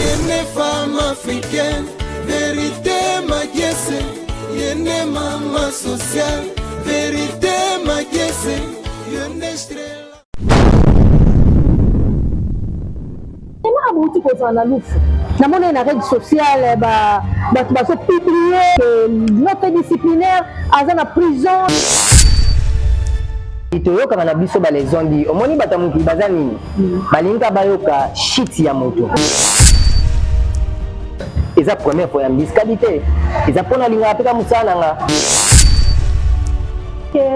Yene femme africaine, verite Magiese, yene mama sociale, verite Magiese, yene Estrella. Ema bouti kozala na lufu namoni na règle sociale bato bazopublie notre disciplinaire aza na prison. Toyokaka na biso balezondi, omoni bato ya mokili baza nini, balingi bayoka shit ya moto. Eza première fois ya mbiskadi te, eza mpo nalingaka mpe ka mosala na nga.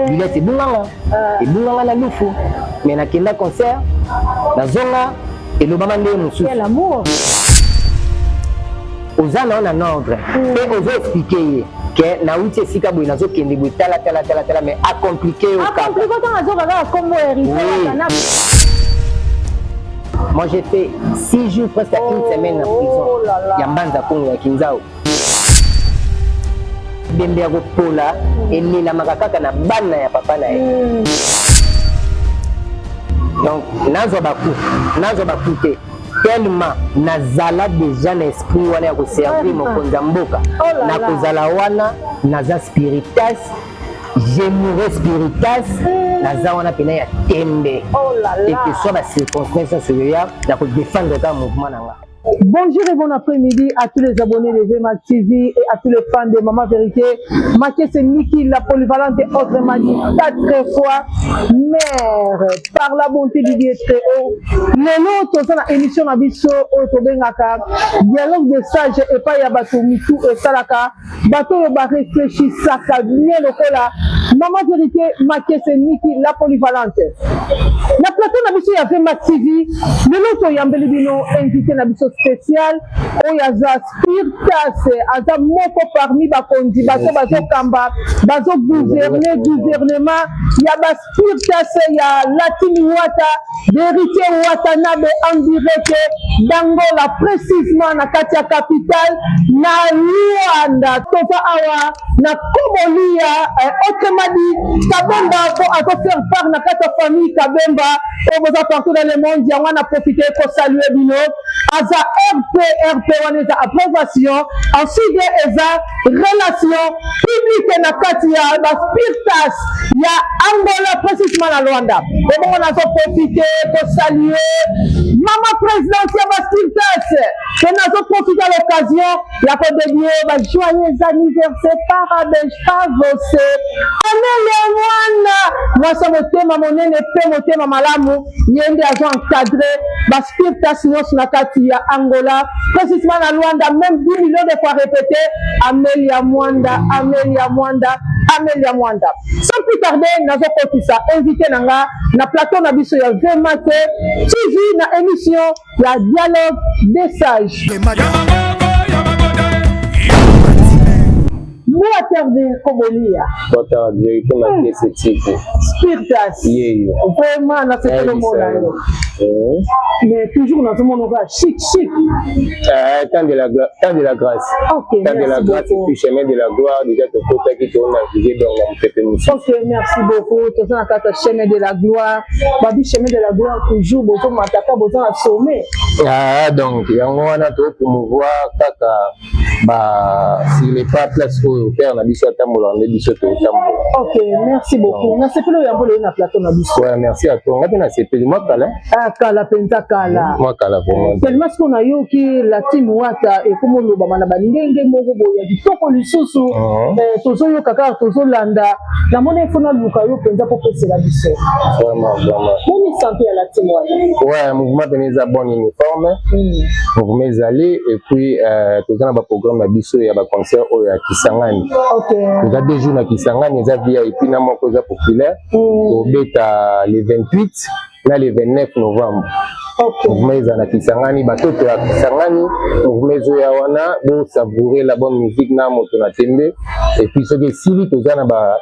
Bilete ebunganga, ebunganga na lufu, me nakenda concert, nazonga, elobama nde mosusu. Quel amour! Oza na yo na ordre mpe ozo expliquer ye ke nauti esika boye, nazokende boye, tala tala tala tala, mais acompliquer yo kaka. Acompliquer ntango azoka kaka kombo Héritier Watanabe. Moi, j'ai fait 6 jours, presque une semaine na prison Oh là là. ya Mbanza Kongo ya Kinzao. Bembe ya kopola elelamaka kaka na bana ya papa na ye. Donc nazwa baku, nazwa baku te, tellement nazala déjà na esprit wana ya koservir mokonzi ya mboka. Oh là là. Nakozala wana, naza spiritas, je mourrai spiritas. Naza wana pena ya tembe. Oh là là. Et que soit bacirconstance nyonso yoya, na kodéfendre kaka mouvement na nga. Bonjour et bon après-midi à tous les abonnés de VMAC TV et à tous les fans de Maman Vérité. Maquet, c'est Niki, la polyvalente, autrement dit, quatre fois mère, par la bonté du Dieu très haut. Lelo, toza na émission na biso, oyo tobengaka Dialogue de sage, epai ya bato mitu esalaka, bato oyo baréfléchissaka bien lokola Maman Vérité Makese Niki la polyvalente. Na plateau na biso ya VMAC TV, lelo toyambeli bino invité na biso spécial oyo aza spiritas, aza moko parmi bakonzi bato bazokamba, bazogouverne gouvernement ya baspiritas ya Latini Wata, Héritier Watanabe, en direct d'Angola, précisément na kati ya capitale na Luanda. Toza awa na Kobolia, autrement dit Kabemba, po azofaire part na kati ya famille Kabemba oyo boza partout dans le monde. Yango wana profite kosalue bino. Aza RP. RP wana eza approbation, ensuite eza relation publique na kati ya baspiritas ya Angola, précisément na Luanda. Ebongo nazoprofite kosalue mama présidente ya baspiritas, mpe nazoprofite à l'occasion ya kodédier bajoyeux anniversaire, parabéns pa você Amelia mwana mwasi ya motema monene mpe motema malamu. Ye nde azo encadre baspiritas nyonso na kati ya Angola, précisément na Luanda. Même 10 millions de fois répété, Amelia Mwanda, Amelia Mwanda, Amelia Mwanda. Sans plus tarder, nazokotisa invité na nga na plateau na biso ya VMAC TV na émission ya Dialogue des sages. Boa Kobolia. Bota vérité Makese TV. Spiritas. Yeyo. Vraiment nasepeli omona yo. Mais toujours nazomona oka chic chic. Temps de la grâce. Temps de la merci grâce et beaucoup. puis chemin de la gloire déjà tokotaki, tonavige donc na mopepe mosusu. Ok, merci beaucoup. Toza na kati ya chemin de la gloire. Babi chemin de la gloire toujours bozomataka, boza na sommet. Ah, donc yango wana topromouvoir kaka ba sur les pas, place oyo père na biso atambolaka nde biso totambola. Ok, merci beaucoup. Nasepeli oyo yango lelo na plateau na biso. Ouais, merci à toi. Nga mpe nasepeli mwa kala. Ah, kala mpenza, kala. Mwa kala vraiment. Tellement sikoyo nayoki la team Wata ekomi olobama na bandenge moko boye ya kitoko lisusu. Tozoyoka kaka, tozolanda, namoni efo naluka yo mpenza mpo pesela biso. Vraiment, vraiment. Boni santé ya la team wana? Ouais, mouvement pene eza bon uniforme. Mouvement ezali et puis toza na baprogramme na biso ya baconcert oyo ya Kisangani. Toza 2 jours na Kisangani, eza VIP na moko eza populaire. Tobeta le 28 na le 29 novembre. Mouvement eza na Kisangani, batoto ya Kisangani, mouvement ezoya wana, bosavourer la bonne musique na moto na tembe. Et puis soki esili, toza na ba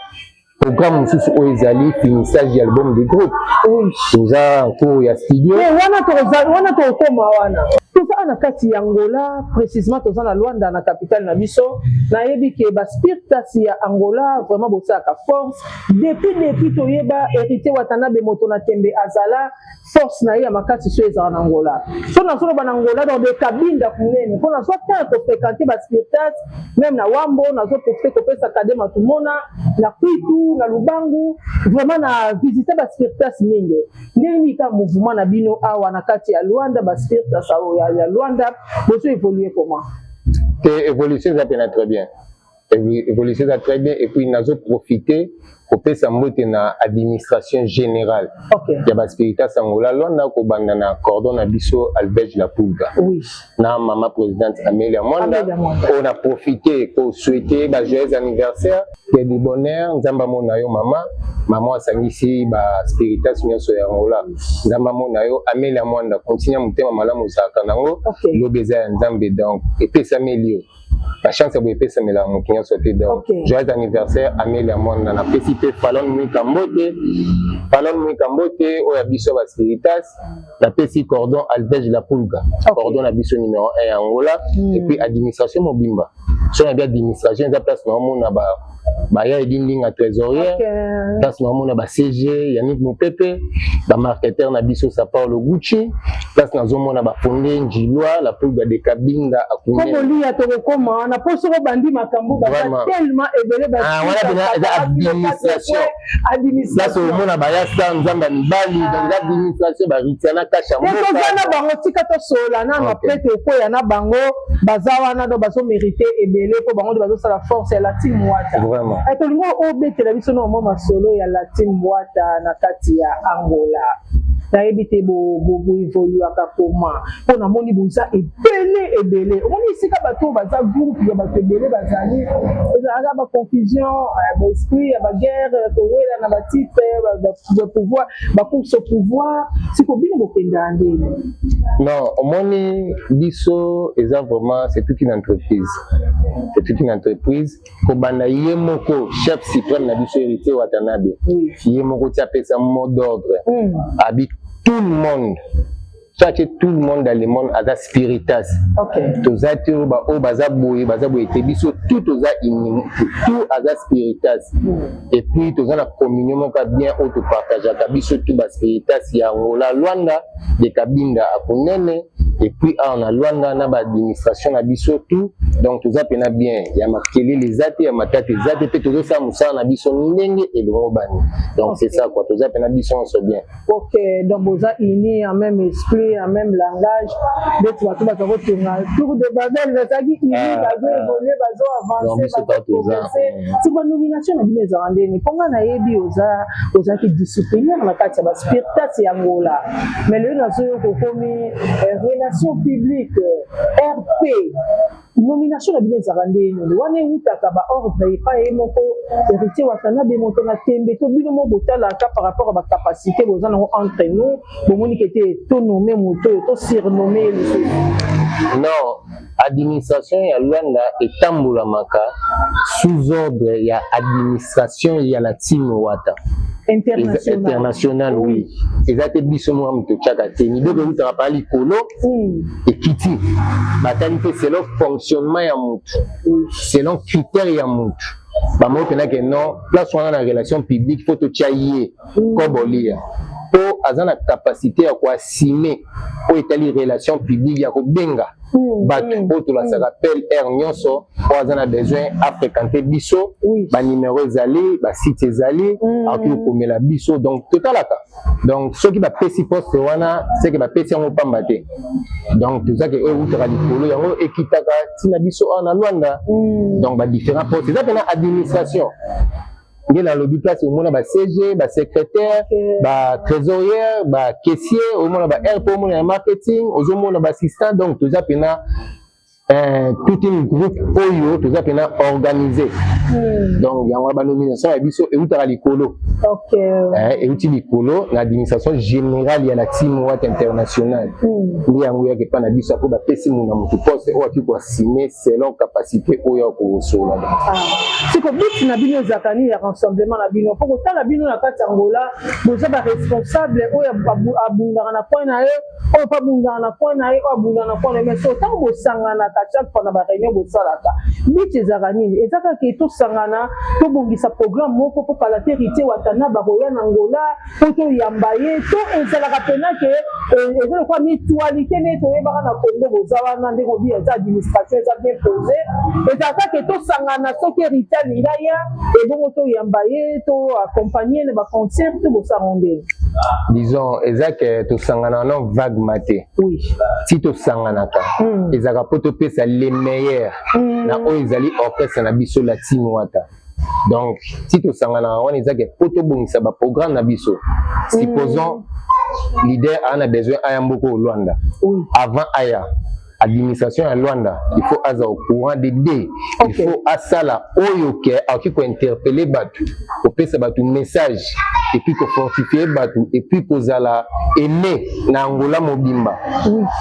programme mosusu oyo ezali finissage ya album du groupe. Toza en cours ya studio. Wana tokokoma wana. Toza na kati ya Angola, précisément toza na Luanda, na capitale na biso. Nayebi ke baspiritas ya Angola vraiment bosalaka force. Depuis toyeba Héritier Watanabe, moto na tembe, azala force na ye ya makasi so ezala na Angola. So nazoloba na Angola, donc de Kabinda kunene, mpo nazwa temps kofréquenter baspiritas même na Wambo, nazoprofiter kopesa kade matumona na Kwitu, na Lubangu. Vraiment na visite baspiritas mingi. Ndenge nini kaka mouvement na bino awa na kati ya Luanda, baspiritas ya Luanda, bozo évolue comment? Te, évolution eza mpena très bien, évolution eza très bien. Et puis nazoprofite kopesa mbote na administration générale ya baspiritas Angola Luanda, kobanda na cordon na biso Albege La Pulga na mama présidente Amelia Mwanda, oyo na profite kosouhaiter bajoyeux anniversaire, que du bonheur. Nzambe amona yo mama, mama asangisi baspiritas nyonso ya Angola. Nzambe amona yo, Amelia Mwanda, continue motema malamu ozalaka nango. Lobi eza ya Nzambe, donc epesameli yo bachance ya boye, epesamelaka moto nyonso te. Donc joyeux anniversaire, Amelia Mwanda. Napesi mpe Falon Mwika mbote, Falon Mwika mbote oyo ya biso ya baspiritas. Napesi cordon Alvege La Pulga, cordon na biso numéro 1 ya Angola, et puis administration mobimba. So na bi administration eza place naomona baya Edi Ndinga, trésorier, place naomona ba CG Yannick Mopepe, bamarketeur na biso Sapaulo Gucci, place nazomona bafonde Njilwa La Pulga de Kabinda. Akomolia tokokoma wana, mpo soko bandi makambo baza tellement ebele. Wana pena eza administration, place omona baya sa Nzambe ya mibali. Donc eza administration, baritiana kasha. Toza na bango, tika tosola nano, après tokoya na bango. Baza wana, donc bazomérite ebele, mpo bango nde bazosala force ya la team Wata. Tolingi obetela biso na mwa masolo ya la team Wata na kati ya Angola. Nayebi te boévoluaka koma, mpo namoni boza ebele ebele. Omoni esika bato oyo baza, groupe ya bato ebele bazali, ezalaka baconfusion, baesprit ya baguerre, kowela na batitre, bapouvoir, bacourse au pouvoir. Siko bino bokendaka ndeni? Non, omoni biso eza vraiment, c'est toute une entreprise, c'est toute une entreprise. Kobanda ye moko chef suprême na biso Héritier Watanabe, ye moko ti apesa mot d'ordre, abi tout le monde, so atie tout le monde dans le monde aza spiritas. Toza te oyo baoyo baza boye, baza boye te. Biso tout toza tout aza spiritas. Et puis toza na communion moko ya bien oyo topartageaka biso tout baspiritas ya Angola Luanda, de Kabinda akunene, et puis awa na Luanda na baadministration na biso tout. Donc toza mpena bien, ya makelele eza te, ya matata eza te, mpe tozosala mosala na biso ndenge elongo bani. Donc c'est ça quoi, toza mpena biso nyonso bien. Ok, donc boza unis en même esprit, en même langage, ndeti bato baza kotonga tour de Babel, bazalaki unis, bazo évolue, bazo avance, bazo progresse. Siko nomination na bino ezala ndeni? Mpo nga nayebi oza ozalaki disciplinaire na kati ya baspiritas ya Angola, mais lelo nazoyoka okomi relation publique, RP. Nomination na bino ezalaka nde nini? Wana ewutaka baordre epai ye moko Héritier Watanabe, moto na tembe, to bino mo botalaka par rapport à bacapacité boza nango entre nous, bomoni ke te tonommer moto oyo, tosurnommer ye lisusu? Non, administration ya Luanda etambolamaka sous ordre ya administration ya la team Wata. International. International, oui. Eza te biso moko moto otiaka te, mibeko eutaka pa likolo, ekiti, batali mpe selon fonctionnement ya motu, selon critère ya motu, bamoi mpena ke non, place wana na relation publique faut totia ye kobolia, mpo aza na capacité ya koassumer oyo etali relation publique, ya kobenga bato oyo tolasaka appel aire nyonso oyo aza na besoin afréquente biso. Banimero ezali, basite ezali, akoki kokomela biso. Donc totalaka, donc soki bapesi poste wana, seke bapesi yango pamba te. Donc tozaki oyo eutaka likolo, yango ekitaka ntina biso awa na Luanda. Donc badifférent poste eza mpena administration nde nalobi, place omona ba CG, basecrétaire, batrésorière, bacaissier, omona ba RP, omona ya marketing, ozomona baassistant. Donc toza mpena toute une groupe oyo toza mpena organisé. Donc yango banomination ya biso eutaka likolo. Euti likolo na administration générale ya la team Wata internationale, nde yango eyaka epa na biso apo bapesi muna motu poste oyo akoki koassumer selon capacité oyo akosola. Siko but na bino ezalaka nini ya rassemblement na bino? Mpo kotala bino na kati ya Angola, boza baresponsable oyo abundaka na point na ye. Oyo mpe abundaka na coin na ye, oyo abundaka na coin na ye. Mais so ntango bosanganaka chaque fois na baréunion bosalaka, but ezalaka nini? Eza kaka tosangana, tobongisa programme moko mpo kala te Héritier Watana bakoya na Ngola mpo toyamba ye, to ezalaka mpena ke eza lokola mutualité nde toyebaka na Congo? Boza wana ndenge obi, eza administration, eza bien posé. Ezalaka ke tosangana soki Héritier alinga ya ebongo, toyamba ye, to accompagne na baconcert, to bosala ndenge? Disons, eza ke tosangana no vaguement te. Ti tosanganaka, ezalaka mpo topesa le meilleur na oyo ezali orchestre na biso, la Team Wata. Donc ti tosanganaka wana, eza ke mpo tobongisa baprogramme na biso. Supposons leader aa na besoin aya mboka oyo Lwanda, avant aya, administration ya Lwanda, il faut aza au courant de d il faut asala oyo ke akoki kointerpeller bato, kopesa bato message et puis kofortifie bato et puis kozala aimé na Angola mobimba.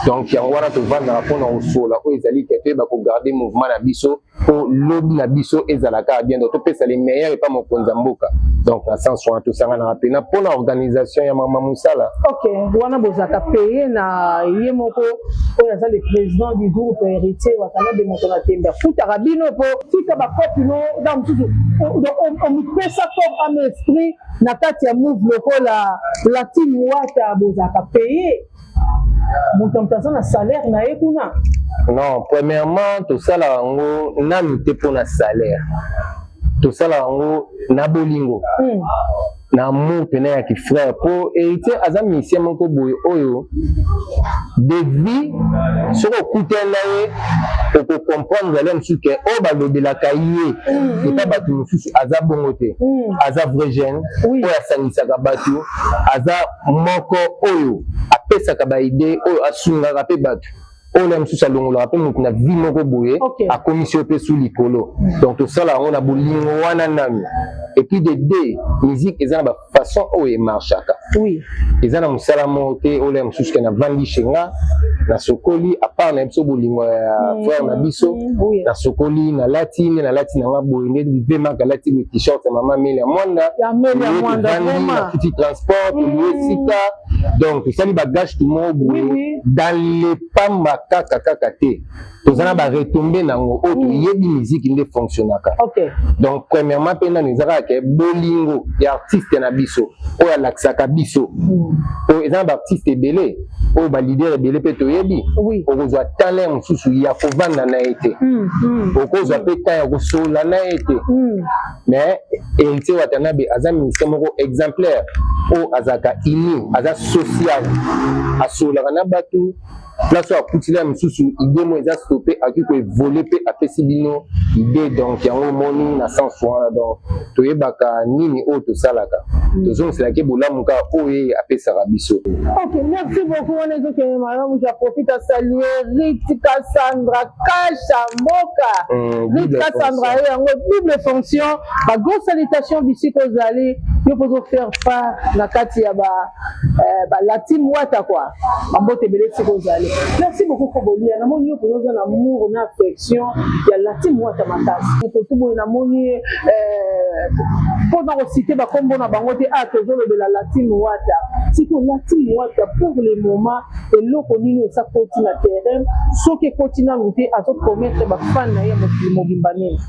Donc yango wana tovandaka mpona kosola oyo ezali ke toyeba kogarder mouvement na biso mpo lobi na biso ezalaka bien. Donc topesa le meilleur epa mokonzi ya mboka. Donc na sens wana, tosanganaka mpena mpona organisation ya mama mosala. Ok, wana bozalaka paye na ye moko oyo aza le président du groupe, Héritier Watanabe, moto na tembe, afutaka bino mpo tika bakopi no da mosusu omipesa corps, âme, esprit na kati ya move lokola la Team Wata. Bozalaka paye, moto aza na salaire na ye kuna? Non, premièrement, tosala yango nanu te mpona salaire. Tosala yango na bolingo, na amour mpena ya kifrère, mpo Héritier aza musicien moko boye oyo de vie. Soki okutani na ye, okocomprendre ale mosusu ke oyo balobelaka ye epa bato mosusu aza bongo te. Aza vrai jeune oyo asangisaka bato, aza moko oyo apesaka baidées, oyo asungaka mpe bato, oyo na mosusu alongolaka mpe moto na vie moko boye, akomisi yo mpe su likolo. Donc tosala yango na bolingo wana nanu. Et puis de deux, musique eza na bafaçon oyo emarchaka. Eza na mosala moko te oyo ya mosusu ke navandi chez nga, nasokoli, à part na biso bolingo ya frère na biso, nasokoli, nalati nde nalati nanga boye, nde vemaka alati boye, t-shirt ya mama Mele ya Mwanda, ya nafuti transport, tolie esika, donc tosali bagage tu moko boye dans le pamba kaka kaka te. Toza na baretombées nango oyo toyebi musique nde fonctionnaka. Donc premièrement mpe nano eza kaka ke bolingo ya artiste na biso oyo alakisaka biso, oyo eza na baartiste ebele, oyo baleader ebele mpe toyebi, okozwa talent mosusu ya kovanda na ye te, okozwa mpe temps ya kosolola na ye te. Mais Héritier Watanabe aza musicien moko exemplaire oyo azalaka uni, aza social, asololaka na bato. Place oyo akutili ya mosusu, idée mo eza stoppé, akoki koévoluer mpe apesi bino idée. Donc yango omoni na sens wana. Donc toyebaka nini oyo tosalaka, tozongiselaki bolamu kaka oyo ye apesaka biso. Ok, merci beaucoup. Wana ezokende malamu. Je profite à saluer Rit Cassandra Kasha Mboka. Rit Cassandra ye yango double fonction. Bagrosse salutation bisika ozali yo mpo ozofaire part na kati ya ba Team Wata quoi. Bambote ebele esika ozali. Merci beaucoup Kobolia. Namoni yo mpoza oza na amour na affection ya la Team Wata makasi. Kotu boye namoni mpona kociter bakombo na bango te. A tozolobela la Team Wata. Sikoyo la Team Wata, pour le moment, eloko nini esa koti na terrain? Soki ekoti nanu te, azopromettre bafans na ye mokili mobimba nini?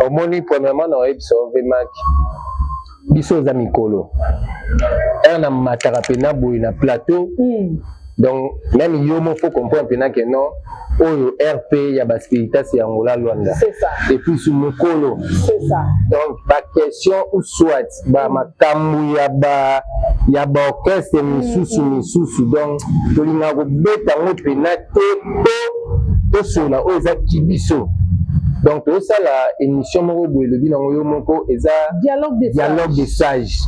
Omoni, premièrement, na oyebisa Vemak, biso oza mikolo ere na mataka mpena boye na plateau. Donc même yo mo faut comprendre mpena ke non, oyo rp ya baspiritas ya Angola Lwanda. C'est ça. Et puis su mokolo. C'est ça. Donc baquestion ou soit bamakambo ya baorchestre misusu misusu, donc tolingaka kobeta yango mpena te mpo tosola oyo eza kibiso. Donc tozosala émission moko boye, elobi nango yo moko, eza dialogue de dialogue de sage.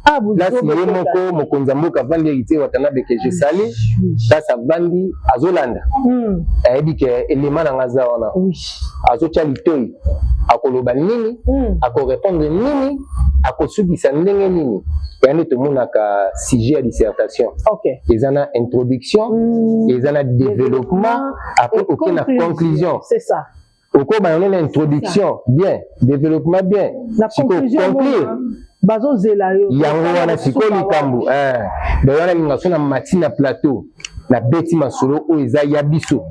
Ah, place ye moko mokonzi ya mboka avandi, Héritier Watanabe ke je sali, place avandi azolanda, ayebi ke elema nanga aza wana, azotya litoi, akoloba nini, akorépondre nini, akosukisa ndenge nini. Ya nde tomonaka sujet ya dissertation eza na introduction, eza na développement, après oke na conclusion. C'est ça. Okobana nde na introduction bien, développement bien. Na conclusion, conclure. Bazozela yo. Yango wana sikoyo likambo donc wana linga so na mati na plateau. Nabeti masolo oyo eza ya biso.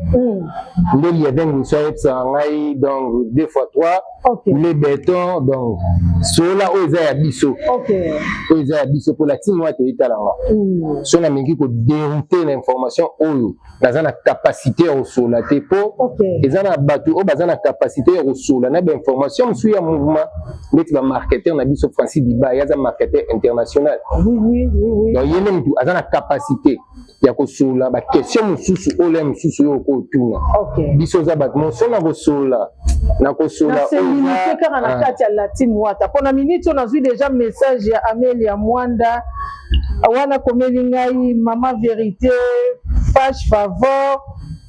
Nde Lievin Ngusu ayebisaka ngai, donc 2 fois 3 le béton. Donc solola oyo eza ya biso, oyo eza ya biso mpo la team Wata etalanga. So namingi kodérouter na information oyo naza na capacité ya kosola te, mpo eza na bato oyo baza na capacité ya kosola na bainformation mosusu ya mouvement, neti bamarketeur na biso Francis Diba, ye aza marketeur international. Donc ye nde motu aza na capacité ya kosola baquestion mosusu oyo ya mosusu oyo okotuna. Biso oza bato moso na kosola na kosola. Naselimite kaka na kati ya la team Wata. Mpona minute oyo, nazwi déjà message ya Amelia Mwanda wana, komeli ngai: "Mama Vérité, fâche favor,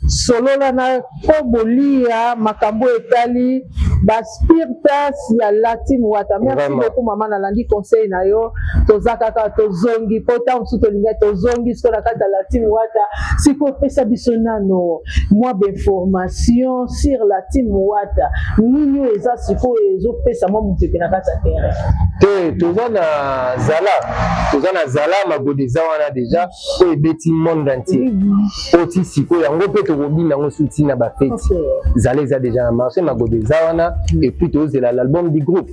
solola na mpo bolia makambo etali baspiritas ya la team Wata." Merci beaucoup, mama. Nalandi conseil na yo. Toza kaka, tozongi mpo ntango mosusu tolingai, tozongi sikoyo na kati ya la team Wata. Sikoyo opesa biso nano mwa bainformation sur la team Wata. Nini oyo eza sikoyo ezopesa mwa mopepe na kati ya terrain? Te, toza na zala, toza na zala magode eza wana déjà oyo ebeti monde entier. Oyo ti sikoyo yango mpe tokobina yango su ntina bafeti. Zala eza déjà na marché, magode eza wana, et puis tozela l'album du groupe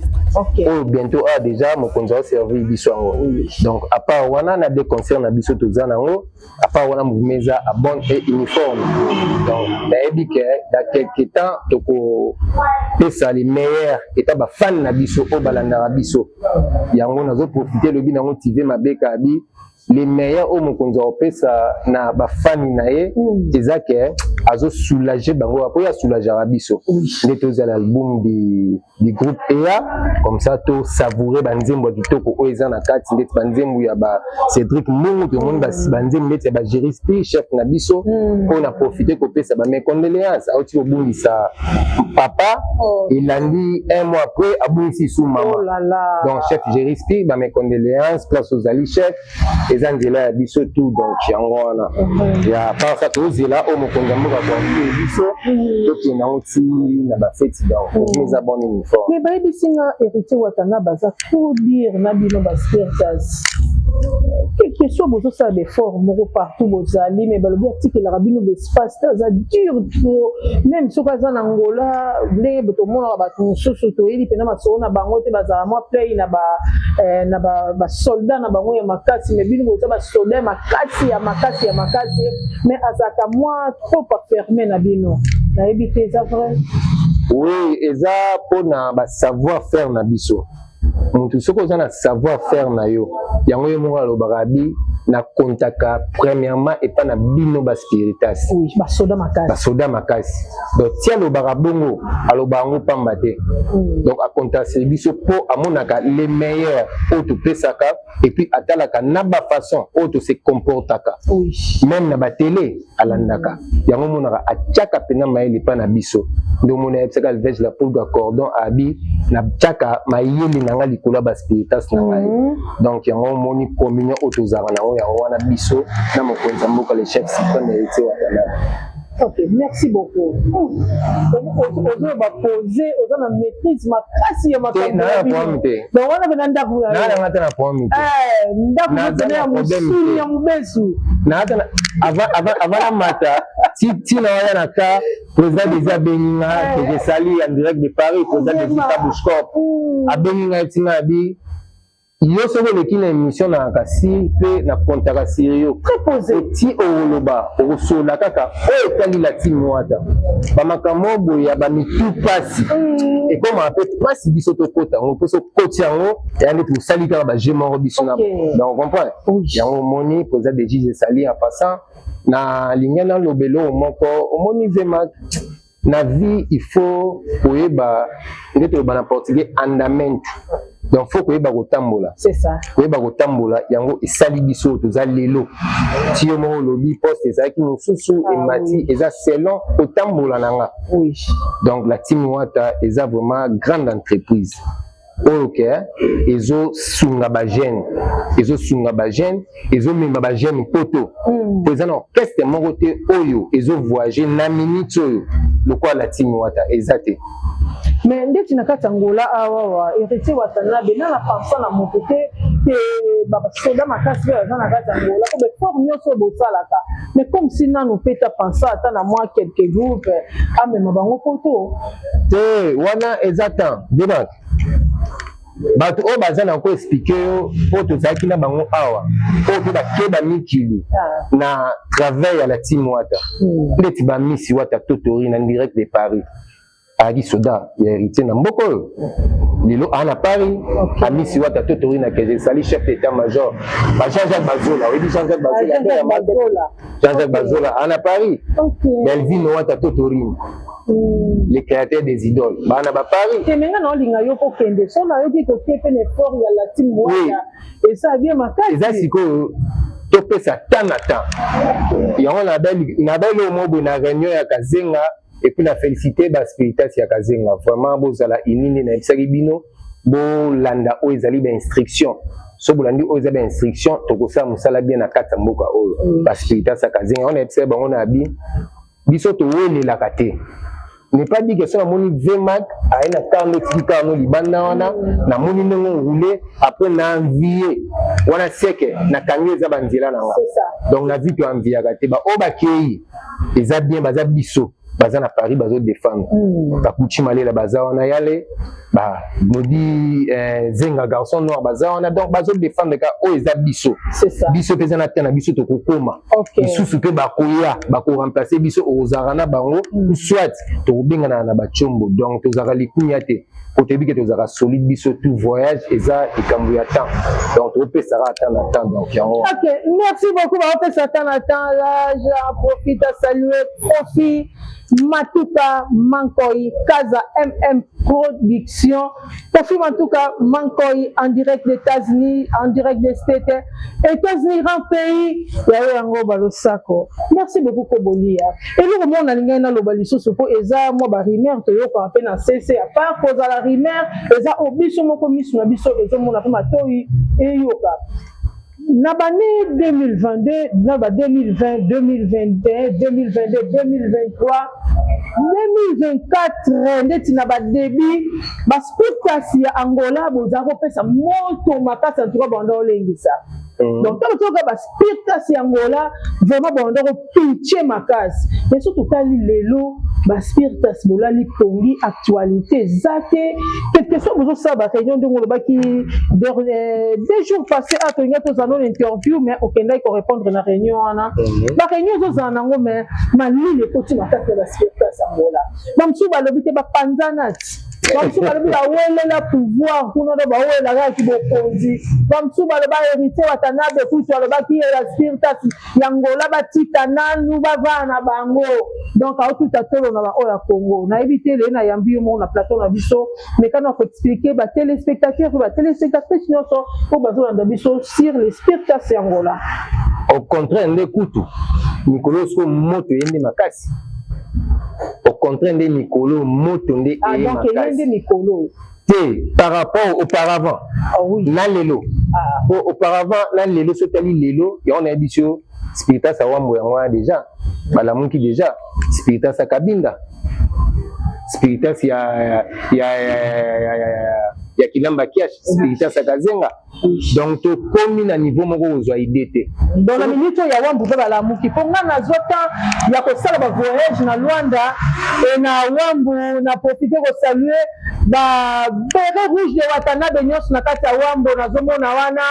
oyo bientôt a déjà mokonzi aoservir biso yango. Donc à part wana, na deux concert na biso toza nango. À part wana, mouvement eza à bonne et uniforme. Donc nayebi ke dans quelque temps tokopesa les meilleurs eta bafan na biso oyo balandaka biso. Yango nazoprofite elobi nango TV mabeka abi les meilleurs oyo mokonzi akopesa na bafani na ye eza ke azosoulage bango, po ye asoulageaka biso. Nde tozala album du groupe eya comme ça, tosavoure banzembo ya kitoko oyo eza na kati, ndeti banzembo ya ba Cédric Mbungu, tomoni banzembo ndeti ya ba Gérispi, chef na biso, oyo na profite kopesa ba mes condoléances. Auti kobungisa papa, elandi un mois après abungisi su mama. Oh là là. Donc chef Gérispi, ba mes condoléances place ozali chef, eza nzela ya biso tout. Donc yango wana ya part ça, tozela oyo mokonzi ya mboka koantie biso, tokende yango ti na bafeti. Donc eza bon uniforme. Mais bayebisi nga Héritier Watana baza trop dire na bino baspiritas, quelque soit bozosala baeffort moko partout bozali, mais balobi atikelaka bino baespace te, aza dur trop. Même soki aza na Ngola, ndenge tomonaka bato mosusu, toyebi mpena masolo na bango te, bazala mwa play na basoldat na bango ya makasi, mais bino boza basoldat ya makasi, ya makasi, ya makasi, mais azalaka mwa trop afermé na bino. Nayebi te, eza vrai? Oui, eza mpona basavoir faire na biso. Motu soki oza na savoir faire na yo, yango ye moko alobaka abi nakontaka premièrement epa na bino baspiritas. Oui, basoda makasi. Basoda makasi. Donc ti alobaka bongo, alobaka yango pamba te. Donc akontase biso mpo amonaka les meilleurs oyo topesaka, et puis atalaka na bafaçon oyo tose comportaka. Même na batele alandaka yango, omonaka atiaka mpena mayele epa na biso. Nde omona ayebisaka Alvege la Poulga Cordon abi natiaka mayele na nga likolo ya baspiritas na ngai. Donc yango omoni communion oyo tozalaka nango, yango wana biso na mokonzi ya mboka, le chef suprême Héritier Watanabe. Ok, merci beaucoup. Ozoyoba pose, oza na maîtrise makasi ya makambo. Na problème te. Donc wana mpe na ndako. Nanga te na problème te. Ndako pene ya mosuni ya mobesu. Avant namata ntina wana na ka président Desi abengi nga, que je salue en direct de Paris, président Desi Tabushcop abengi ngai, ntina abi yo soki oleki na émission na kasi mpe na kontaka siri yo. Très posé. Ti okoloba, okosola kaka oyo etali la team Wata. Bamakambo boye ya bamitu pasi ekomaka mpe mpasi biso tokota yango, mpo soki okoti yango eya nde tosali kaka baje moko biso na. Donc comprendre yango, omoni président de juge esali. En passant, nalingi naloba eloko moko. Omoni vraiment na vie, il faut koyeba nde toloba na portugais andamento. Donc faut koyeba kotambola. C'est ça. Koyeba kotambola, yango esali biso toza lelo. Ti yo moko olobi poste ezalaki mosusu, emati, eza selon kotambola na nga. Donc la team Wata eza vraiment grande entreprise. Oyo ke ezosunga bajeune, ezosunga bajeune, ezomema bajeune poto. Po eza na orchestre moko te oyo ezovoyage na minute oyo lokola la team Wata, eza te. Mais ndeti na kati ya Ngola awawa, Héritier Watanabe na pensa na moto te te, basoda makasi oyo aza na kati ya Ngola po baeffort nyonso oyo bosalaka, mais comme si nanu mpe ta pensa ata na mwa quelques groupe amema bango poto. Te, wana eza temps debank. Bato oyo baza na koexpliquer yo mpo tozalaki na bango awa, oyo mpe bakeba mikili na travers ya la team Wata, ndeti bamisi Wata Totori na direct de Paris, ayaki soda ya Héritier na mboka oyo, lelo aa na Paris. Amisi Wata Totori na keze esali chef d'état major ba Jean-Jacques Bazola. Oyebi Jean-Jacques Bazola? Jean-Jacques Bazola aa na Paris. Belvino Wata Totorine, les créateurs des idoles, bana ba Paris. Te, menga na olinga yo kokende so nayoki kokie mpe na effort ya la team Wata eza bien makasi. Eza sikoyo topesa temps na temps. Yango na bele oyo mo boye na réunion ya Kazenga, et puis na félicité baspiritas ya Kazenga. Vraiment, bozala inini. Nayebisaki bino bolanda oyo ezali bainstruction. So bolandi oyo eza bainstruction, tokosala mosala bien na kati ya mboka oyo. Baspiritas ya Kazenga, yango nayebisaki bango na bi biso towelelaka te. N'est pas dit que so namoni Vmac aye na karno, etiki karno libanda wana, namoni ndenge roule, après na envie wana seke nakangi, eza banzela na nga. Donc na vie toenviaka te. Baoyo bakei eza bien, baza biso, baza na Paris, bazodéfendre. Bakuchi Malela baza wana, yale Bamodi Zenga, garçon noir, baza wana. Donc bazodéfendre ka oyo eza biso. Biso mpe eza na te na biso, tokokóma lisusu mpe bakoya bakoremplace biso, ozalaka na bango, soit tokobengana na bacombo. Donc tozalaka likunya te, po toyebi ke tozalaka solide biso. Tout voyage eza likambo ya temps, donc tokopesaka temps na temps. Donc yango. Ok, merci beaucoup. Baopesa temps na temps. Là, j'en profite à saluer Kofi Matuka Mankoi, Kaza MM Production. Kofi Matuka Mankoi en direct des États-Unis, en direct des States. États-Unis, grand pays. Yayo yango balosako. Merci beaucoup Kobolia. Eloko mona nalingai naloba lisusu, po eza mwa ba rumeur toyokaka mpe na CC, à part kozala rumeur, eza oyo biso moko miso na biso ezomona mpe matoi eyoka. Na bane 2022, na ba 2020, 2021, 2022, 2023, 2024, ndeti na badébut, baspiritas ya Angola boza kopesa moto makasi. En tout cas, banda olengisa. Donc ntango toyoka baspiritas ya Angola, vraiment banda kopitche makasi. Mais so totali lelo, baspiritas bolali pongi, actualité eza te. Quelque soit bozosala baréunion, ndenge olobaki 2 jours passé a tolingi tozala nano interview, mais okendaki korépondre na réunion wana. Baréunion ezozala nango, mais malili ekoti makasi ya baspiritas Angola. Bamosusu balobi te, bapanzana ti bamosusu balobi bawelela pouvoir kuna to bawelaka bokonzi. Bamosusu baloba Héritier Watanabe kutu alobaki ya spiritas ya Ngola batika nanu bavaa na bango. Donc aotuta tolo na baoyo ya Congo. Nayebi te, leye nayambi yo moko na plateau na biso, mais kana koexpliquer batéléspectateur mpe batéléspectatrice nyonso mpo bazolanda biso sur les spiritas ya Ngola. Au contraire nde kutu mikolo soko moto eye nde makasi. Au contraire nde mikolo moto nde eye makasi nde mikolo. Te, par rapport auparavant na lelo, po auparavant na lelo, so otali lelo, yango nayebi so spiritas awambo yango wana déjà balamuki déjà, spiritas ya Kabinda, spiritas ya Kilamba Kiash, spiritas ya Kazenga. Donc tokomi na niveau moko kozwa idée te. Donc na minute oyo ya Wambu mpe balamuki, mpo nga nazwa temps ya kosala bavoyage na Lwanda e na Wambu. Na profite kosaluer babérets rouge de Watanabe nyonso na kati ya Wambo. Nazomona wana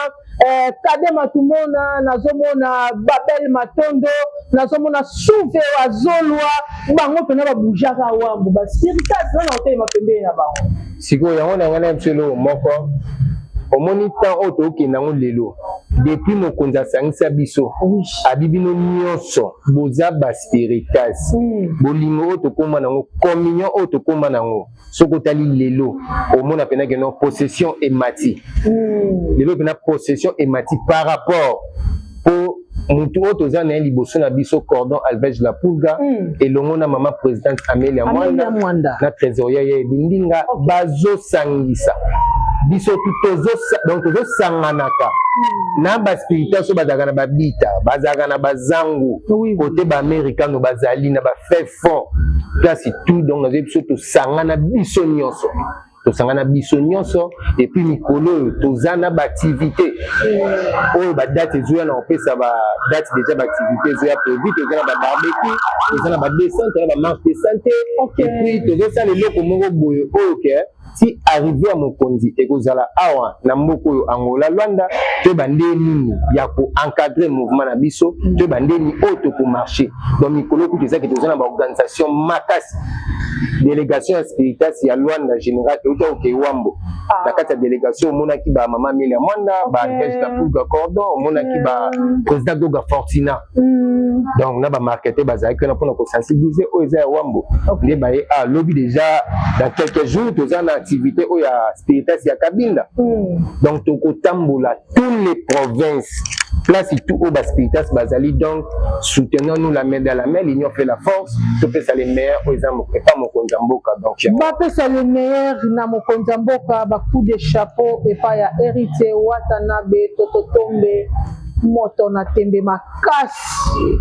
Kade Matumona, nazomona Babel Matondo, nazomona Suve Azolwa. Bango mpena babujaka Wambu, baspiritas wana kotelema pembeni na bango. Sikoyo yango na ngai na biso eloko moko omoni, temps oyo tookende yango lelo, depuis mokonzi asangisa biso, abi bino nyonso boza baspiritas. Bolingo oyo tokóma nango, communion oyo tokóma nango, soki otali lelo, omona mpena keno possession emati. Lelo mpena possession emati par rapport, po motu oyo toza na ye liboso na biso, Cordon Alvege La Pulga, elongo na mama présidente Amelia Mwanda na trésorier ya Ebindinga, bazosangisa. Biso donc tozosanganaka na baspiritas oyo bazalaka na babita, bazalaka na bazangu, kote baamerikano bazali na bafait fond place tout. Donc nazoyebi, biso tosangana, biso nyonso tosangana, biso nyonso. Et puis mikolo oyo toza na baactivité oyo, badate ezoya na kopesa badate déjà, baactivité ezoya prévu. Toza na babarbecue, toza na badescente, toza na bamarche de santé. Et puis tozosala eloko moko boye oyo ke ti arrivée ya mokonzi ekozala awa na mboka oyo Angola, Lwanda. Toyeba nde nini ya koencadre mouvement na biso, toyeba nde nini oyo tokomarche. Donc mikolo kutu ezaki, toza na baorganisation makasi. Délégation ya spiritas ya Lwanda général euta koke Wambo. Na kati ya délégation omonaki bamama Miel ya Mwanda, baangage Kapulga Cordon, omonaki baprésident Goga Fortina. Donc na bamarketer bazalaki wana mpona kosensibiliser oyo eza ya Wambo. Nde baye lobi déjà, dans quelques jours toza na activité oyo ya spiritas ya Kabinda. Donc tokotambola tous les provinces, place tout oyo baspiritas bazali. Donc soutenons nous la main dans la main, l'union fait la force. Topesa le meilleur oyo eza epa mokonzi ya mboka. Donc bapesa le meilleur na mokonzi ya mboka. Bacoup de chapeau epai ya Héritier Watanabe Tototombe, moto na tembe makasi.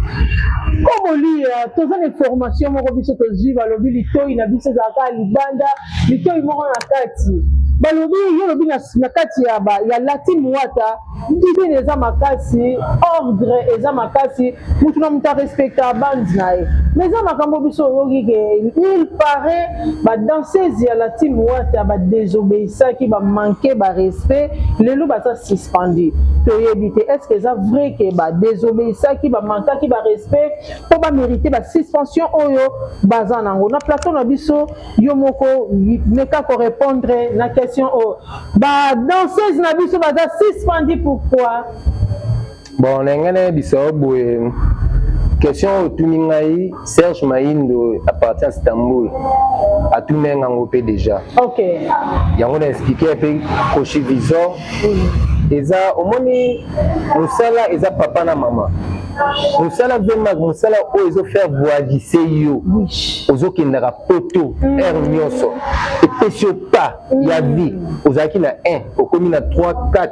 Kobolia, toza na information moko biso tozwi. Balobi litoi na biso ezalaka libanda, litoi moko na kati. Balobi yo lobi na kati ya la team Wata, discipline eza makasi, ordre eza makasi, mutu na mutu arespecta bande na ye. Mais eza makambo biso oyoki ke il paraît badanseuse ya la team Wata badésobéissaki, bamanke barespect, lelo baza suspendu. Toyebi te, est ce que eza vrai ke badésobéissaki, bamankaki barespect mpo bamérite basuspension oyo baza nango? Na plateau na biso, yo moko meka korépondre na question oyo: badanseuse na biso baza suspendu pourquoi? Bon, na ngai nayebisa yo boye, question oyo otuni ngai, Serge Mayindo à partir ya Istanbul atuni yango mpe déjà. Yango na expliqué mpe Koshi Visor. Eza omoni, mosala eza papa na mama. Mosala vraiment, mosala oyo ezofaire voyager yo, ozokendaka poto heure nyonso, epesi yo pas ya vie. Ozalaki na 1, okomi na 3, 4.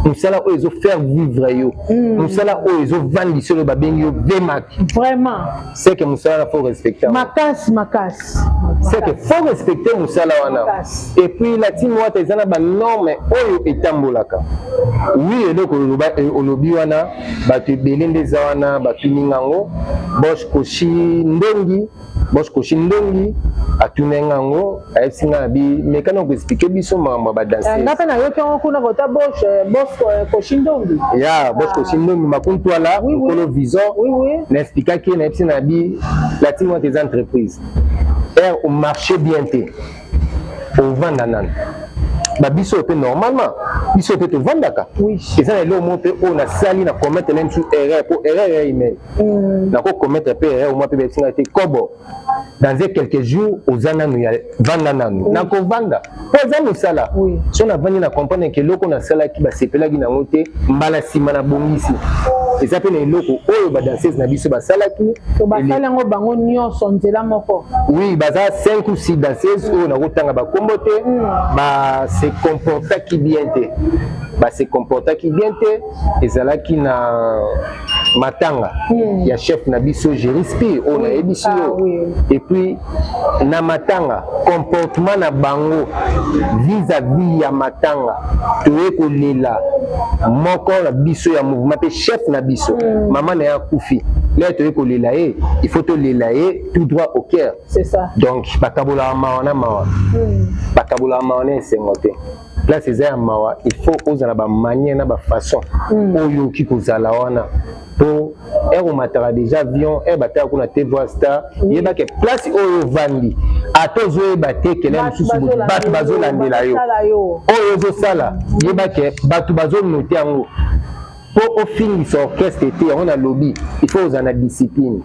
Mosala oyo ezofaire vivre yo, mosala oyo ezovandisa oyo babengi yo Vemac. C'est que mosala wana faut respecter. Makasi, makasi. C'est que faut respecter mosala wana. Et puis la team Wata eza na banorme oyo etambolaka. Oui, eloko olobi wana, bato ebele nde eza wana batuni yango. Bosh Koshi Ndongi, Bosh Koshi Ndongi atuni yango, ayebisi nga na bi mekana koexpliquer biso makambo ya badanseuse. Nga mpe nayoki yango kuna kota Bosh, Bosh Koshi Ndongi. Ya Bosh Koshi Ndongi Makuntwala, mokolo Vison. Naexplikaki ye, nayebisi na bi la team Wata eza entreprise. Heure omarché bien te, ovanda nano. Babiso mpe normalement, biso mpe tovandaka. Eza na eloko moko mpe oyo nasali na commettre na mosu erreur, po erreur ya humaine, nako commettre mpe erreur mwa mpe bayebisinga te: "Kobo, dans quelques jours oza nanu ya vanda nanu." Nakovanda mpo eza mosala. So navandi, na comprendre ke eloko nasalaki basepelaki nango te. Mbala nsima nabongisi. Eza mpe na eloko oyo badanseuse na biso basalaki. To basali yango bango nyonso nzela moko? Oui, baza 5 ou 6 danseuses oyo nakotanga bakombo te. Base comportaki bien te, base comportaki bien te. Ezalaki na matanga ya chef na biso Gérispi oyo nayebisi yo. Et puis na matanga, comportement na bango vis-à-vis ya matanga, toye kolela moko na biso ya mouvement mpe chef na biso, mama na ye akufi. Lelo toye kolela ye, il faut tolela ye tout droit au cœur. C'est ça. Donc bakabolaka mawa na mawa, bakabolaka mawa na esengo te. Place eza ya mawa, il faut ozala bamanière na bafaçon oyo okoki kozala wana, po heure omataka déjà avion, heure bataka kuna te voir star, yebake place oyo ovandi, ata ozoyeba te kele mosusu, bato bazolandela yo. Oyo ozosala, yebake bato bazonote yango mpo ofingisa orchestre te. Yango nalobi, il faut ozala na discipline.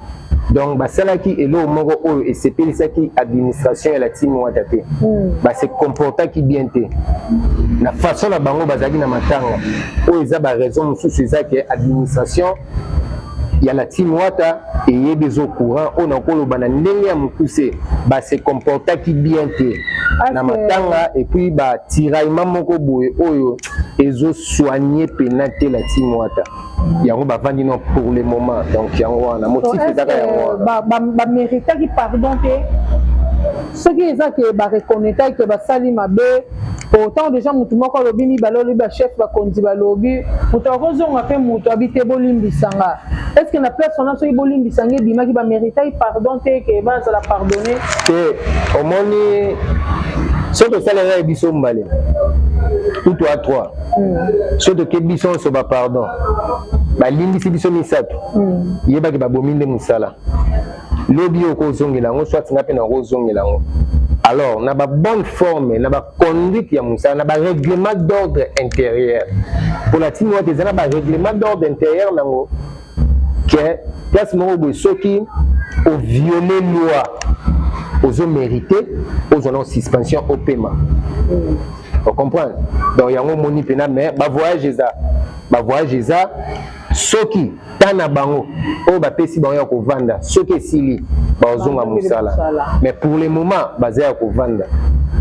Donc basalaki eloko moko oyo esepelisaki administration ya la team Wata te. Base comportaki bien te na façon na bango bazalaki na matanga oyo. Eza baraison mosusu, eza ke administration ya la team Wata eyebi, eza courant oyo nakoloba na ndenge ya mokuse, base comportaki bien te. Na matanga et puis batiraillement moko boye oyo ezosoigne pena te la team Wata. Yango bavandi non pour le moment. Donc yango wana motif ezaka yango wana. Baméritaki pardon te. Soki eza ke bareconnaîtaki ke basali mabe, pourtant déjà motu moko alobi, mibale alobi, bachef bakonzi balobi, moto akozonga mpe moto abi te, bolimbisanga. Est ce que na place wana, soki bolimbisanga ebimaki, baméritaki pardon te, ke bazala pardonné? Te, omoni, soki tosalelaki biso mbale kutu a trois, soki toke biso nyonso bapardon, balimbisi biso misato, yebaki babomi nde mosala. Lobi okozongela yango, soit nga mpe nakozongela yango. Alors na babonne forme, na baconduite ya mosala, na barèglement d'ordre intérieur, mpo na ntina wata eza na barèglement d'ordre intérieur nango, ke place moko boye, soki oviole loi, ozomérite ozwa na suspension, opema, ocomprendre. Donc yango omoni mpena, mais bavoyage eza, bavoyage eza. Soki ta na bango oyo bapesi bango ya kovanda, soki esili, bazonga mosala. Mais pour le moment baza ya kovanda.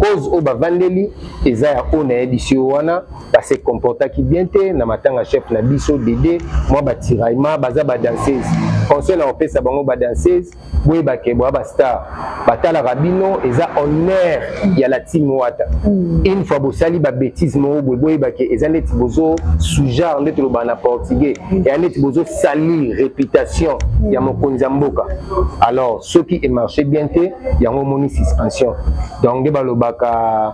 Cause oyo bavandeli eza ya oyo nayebisi yo wana, base comportaki bien te na matanga chef na biso Dede. Mwa batiraillement, baza badanseuse. Conseil na kopesa bango, badanseuse, boyebake boya bastar, batalaka bino, eza honneur ya la team Wata. Une fois bosali babétise moko boye, boyebake eza neti bozo sujar, nde tolobaka na portugais, eya neti bozosalir réputation ya mokonzi ya mboka. Alors soki emarche bien te, yango omoni suspension. Donc nde balobaka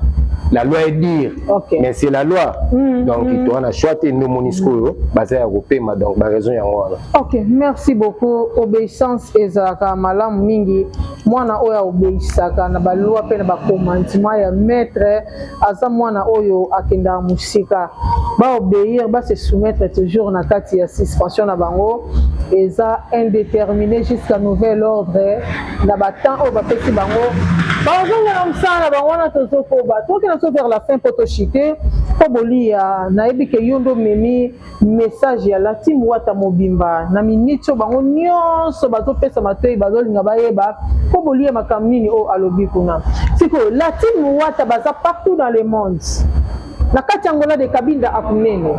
la loi est dure, mais c'est la loi. Donc toza na choix te. Nde omoni sikoyo baza ya kopema. Donc baraison yango wana. Ok, merci beaucoup. Obéissance ezalaka malamu mingi. Mwana oyo aobéissaka na baloi mpe na bacommandement ya maître aza mwana oyo akendaka mosika. Baobéir, base soumettre toujours. Na kati ya suspension na bango eza indéterminé jusqu'à nouvel ordre. Na batemps oyo bapesi bango, bazonga na mosala na bango wana. Tozokoba, tokende so vers la fin mpo toshite mpo bolia. Nayebi ke yo nde omemi message ya la team Wata mobimba. Na miniti oyo bango nyonso bazopesa matoi, bazolinga bayeba mpo bolia makambo nini oyo alobi kuna. Sikoyo la team Wata baza partout dans le monde, na kati ya Angola de Kabinda akunene.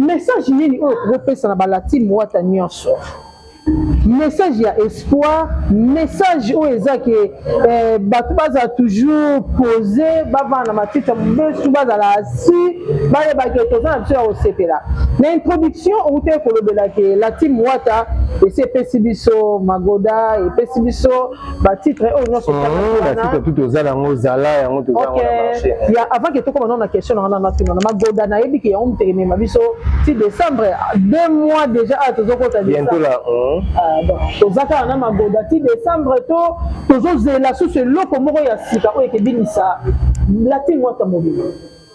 Message nini oyo okopesa na bala team Wata nyonso? Message ya espoir, message oyo eza ke bato bazala toujours posé, bavanda na matiti ya mobesu, bazala asi, bayeba ke toza na biso ya kosepela. Na introduction outi kolobela ke la team Wata esi epesi biso magoda, epesi biso batitre oyo nyonso. Batitre tu toza nango, zala yango, toza yango na marché. Ya avant ke tokoma nano na question nanga, nana tuna na magoda. Nayebi ke yango moto emema biso ti décembre, 2 mois déjà awa tozokota. Bientôt là. Donc toza kaka na magoda ti décembre, to tozozela susu eloko moko ya sika oyo ekebinisa la team Wata mobima?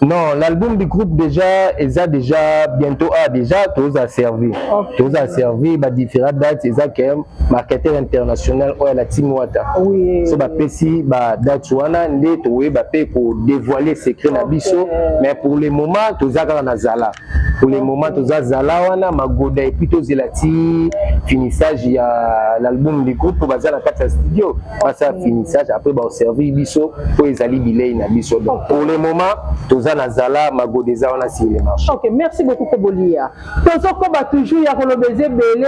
Non, l'album du groupe déjà, eza déjà bientôt, ah, déjà toza servi. Toza servi ba différentes dates, eza ke marketeur international oyo la team Wata. So bapesi ba date wana nde toyeba mpe kodévoiler secret na biso. Mais pour le moment toza kaka na zala. Pour le moment toza zala wana, magoda, et puis tozela ti finissage ya l'album du groupe. Baza na kati ya studio, basala finissage, après baoservir biso oyo ezali bilei na biso. Donc pour le moment toza na zala, magoda eza wana sur le marché. Ok, merci beaucoup Kobolia. Tozokoba toujours ya koloba, eza ebele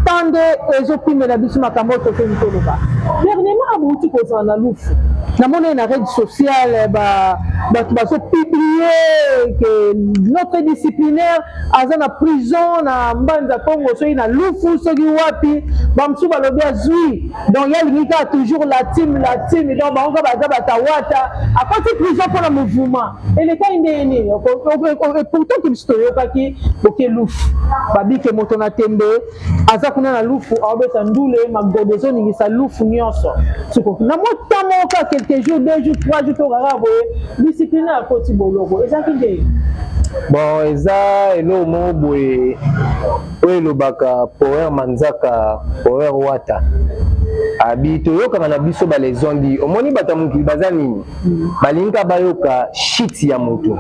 tande ezopimela biso makambo oyo tokoki koloba. Dernièrement abouti kozala na Lufu, namoni na rede sociale bato bazopublie ke notre disciplinaire aza na prison na Mbanza Congo, soki na Lufu, soki wapi. Bamosusu balobi azwi. Donc ye alingi kaka toujours la team, la team. Donc bango kaka baza batawata. Akoti prison mpona mouvement elekaki ndenge nini? Pourtant ke biso toyokaki boke Lufu, babike moto na tembe aza kuna na Lufu, aobeta ndule, magodo ezoningisa Lufu nyonso. Siko na mwa temps moko kaka, quelques jours, 2 jours, 3 jours, to kaka boye, disciplinaire akoti boloko. Ezalaki ndenge? Bon, eza eloko moko boye oyo elobaka power manzaka, power Wata abi. Toyokaka na biso balezondi. Omoni, bato ya mokili baza nini? Balingi bayoka shit ya moto.